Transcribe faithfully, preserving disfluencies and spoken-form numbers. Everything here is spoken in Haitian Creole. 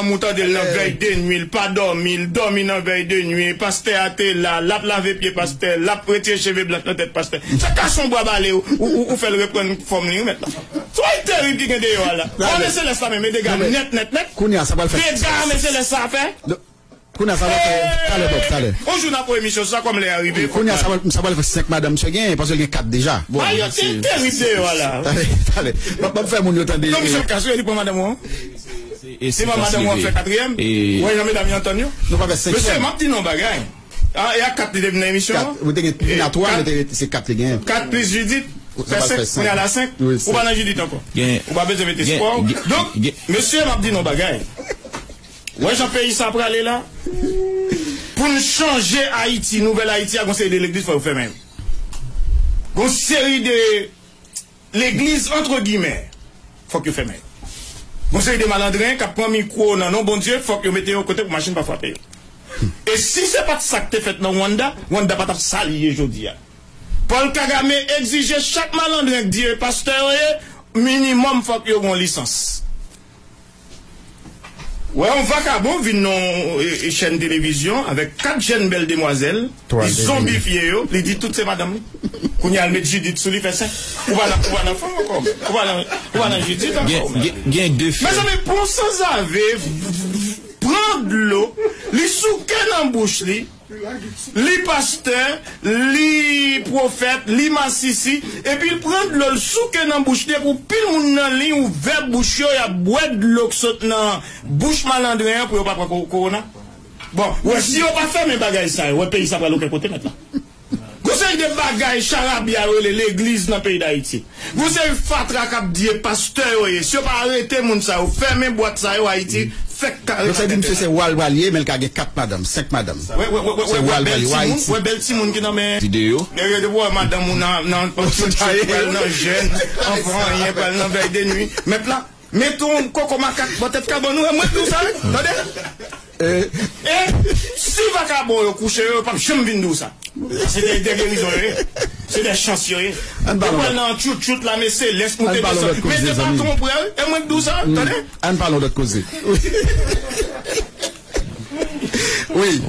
Ou tande l nan vèy de nwi, l pa dòmi, l dòmi nan vèy de nwi. Pastè a te la, l ap lave pye pastè, l ap retire cheve blanch nan tèt pastè. Sa ka son bwa bale, ou, ou, ou fè l reprann fòm li, wi, mèt la. Se yon terib ki gen deyò a la. Ame Selès la menm, e dega nèt, nèt, nèt. Kounye a, sa pral fè. Dega Ame Selès sa fè. Kounye a, sa pral fè. Talè, Bob, talè. On jou n ap fè emisyon sou sa, kòm lè a rive. Kounye a, sa pral, sa pral fè senk madanm misye genyen, paske l gen kat deja. Bon, a, yo te terib deyò a la. Talè, talè. M ap, m ap fè moun yo tande. Non, misye Lucas, wi, li pran madanm ou an. Se manman dan mwen fè katriyèm. Wè jan medam yo antann yo. Nou pa fè senk. Mesye, m ap di nou yon bagay. A, e ak kat li te vin nan emisyon an? Kat, ou te gen, vin a twa, men te, se kat li genyen. Kat plis Judith, fè senk, kounye a la senk. Ou pa nan Judith ankò. Ou pa bezwen mete spò. Donk, mesye, m ap di nou yon bagay. Wè jan peyi sa prale la? Pou n chanje Ayiti, nouvèl Ayiti a, gon seri de legliz fò yo fèmen yo. Gon seri de legliz, antre gimè, fòk yo fèmen yo. Gon seri de malandren k ap pran mikwo nan non Bondye, fòk yo mete yo kote pou machin pa frape yo. E si se pa t sa k te fèt nan Rwanda, Rwanda pa t ap sa li ye jodi a. Paul Kagame egzije chak malandren k di yo pastè yo ye, minimòm fòk yo gon lisans. Wè, yon vakabon vin nan yon, e, e, chèn televizyon avèk kat jèn bèl demwazèl. Li zonbifye yo, li di tout se madanm li. Kounye a, l met Judith sou li, fè senk. Ou pa nan, ou pa nan fanm ankò. Ou pa nan, ou pa nan Judith ankò. Gen, gen, gen de fè. Mezanmi, pou yon sanzave pran dlo, li souke nan bouch li, li pastè, li pwofèt, li masisi, epi l pran dlo, l souke nan bouch li, epi yon pil moun nan liy ouvè bouch yo, y ap bwè dlo k sot nan bouch malandren an pou yo pa pran ko-, kowona. Bon, wè, si yo pa fèmen bagay sa yo, wè, peyi sa pral okenn kote mèt la. Gon seri de bagay charabya yo rele legliz nan peyi Dayiti. Gon seri fatra k ap di e pastè yo ye. Si yo pa arete moun sa yo, fèmen bwat sa yo, Ayiti fèk kare. Gon seri di misye se wa l pral ye, men l ka gen kat madanm, senk madanm. Wè, wè, wè, wè, wè, wè bèl timoun, wè bèl timoun ki nan men. Videyo. E, e, wè madanm ou nan, nan, nan jèn, anvan anyen, pral nan vèy de nwi. Mèt la, mete yon koko makak bò tèt kabann ou, e mwen di w sa, wi. Tande? E si vakabon yo kouche yo, yo p ap janm vin di w sa. Se de, de gerizon yo ye. Se de chans yo ye. Yo pral nan tchout tchout la, men se lès moute desann. Mete baton prè, wi. E mwen k di w sa, tande? Ann pale yon lòt koze. Wi.